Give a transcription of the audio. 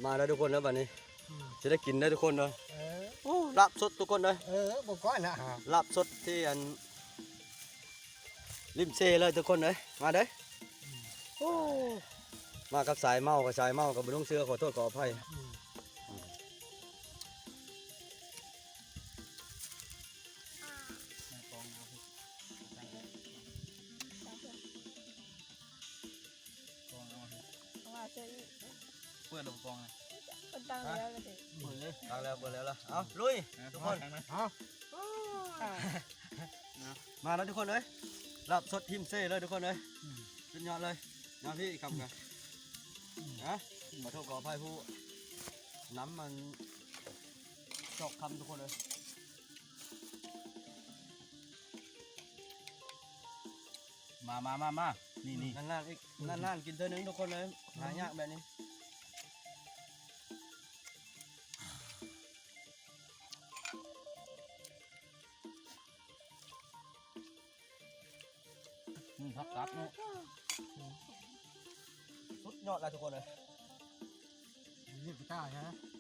ມາເດີທຸກຄົນເດີ ບັດນີ້ ອືມ ຊິໄດ້ກິນເດີທຸກຄົນເດີ. ເອີ ໂອ້ ລາບສົດທຸກຄົນເດີ. ເອີ ບໍ່ກ້ອນນະ ລາບສົດທີ່ອັນ ລິມເຊເລີຍທຸກຄົນເອີຍ ມາເດີ. ໂອ້ ມາກັບສາຍເມົາ ກັບສາຍເມົາ ກັບບໍ່ນຸ່ງເສື້ອ ຂໍໂທດຂໍອະໄພ. ເປີດແລ້ວບໍ່ປອງນະ ເພິ່ນຕັ້ງແລ້ວລະເດ. ເປີດເລີຍ ຕັ້ງແລ້ວ ເປີດແລ້ວລະ. ເອົາ ລຸຍທຸກຄົນ. ເອົາ ມາແລ້ວທຸກຄົນເອີຍ ລາບສົດຮິມເຊເລີຍທຸກຄົນເອີຍ. ອືມ ສຸດຍອດເລີຍ. ມາພີ່ຄຳກັນ ອືມ ນະ ຂໍໂທດຂໍອະໄພຜູ້ນຳມັນ ຊອກຄຳທຸກຄົນເອີຍ. ມາ ມາ ມາ ມາ ນີ້ ນີ້ ນານໆອີກ ອືມ ນານໆກິນເທື່ອໜຶ່ງທຸກຄົນເອີຍ. ອືມ ຫາຍາກແບບນີ້. ນີ້ຜັກກັບເນາະ ສຸດຍອດລະທຸກຄົນເອີຍ. ນີ້ກິຕາໃຊ່ໄໝ?